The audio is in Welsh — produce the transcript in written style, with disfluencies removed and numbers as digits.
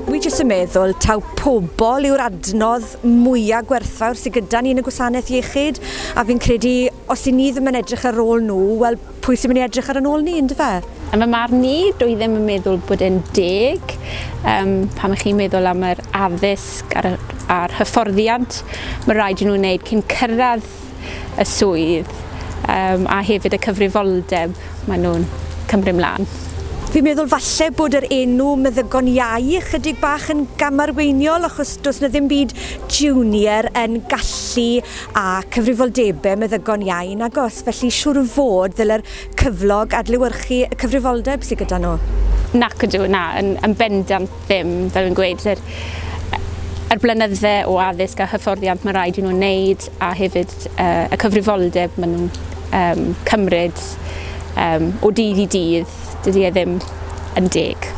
Wi jyst yn meddwl taw pobl yw'r adnodd mwya gwerthfawr sydd gyda ni yn y gwasanaeth iechyd, a fi'n credu os 'y ni ddim yn edrych ar ôl nhw, wel pwy sy'n mynd i edrych ar yn ôl ni, yndyfe? Yn fy marn i, dwi ddim yn meddwl bod e'n deg um, pan ych chi'n meddwl am yr addysg a'r, a'r hyfforddiant mae rhaid i nhw wneud cyn cyrraedd y swydd um, a hefyd y cyfrifoldeb maen nhw'n cymryd mlaen. Fi'n meddwl falle bod yr enw meddygon iau ychydig bach yn gamarweiniol achos does 'na ddim byd junior yn gallu a cyfrifoldebau meddygon iau nagos, felly siŵr o fod ddyle'r cyflog adlewyrchu y cyfrifoldeb sydd gyda nhw. Nac ydw, na, yn, yn bendant ddim, fel fi'n gweud, yr, yr blynydde o addysg a hyfforddiant mae rhaid i nhw wneud a hefyd uh, y cyfrifoldeb maen nhw'n um, cymryd um, o dydd i dydd, dydy e ddim yn deg.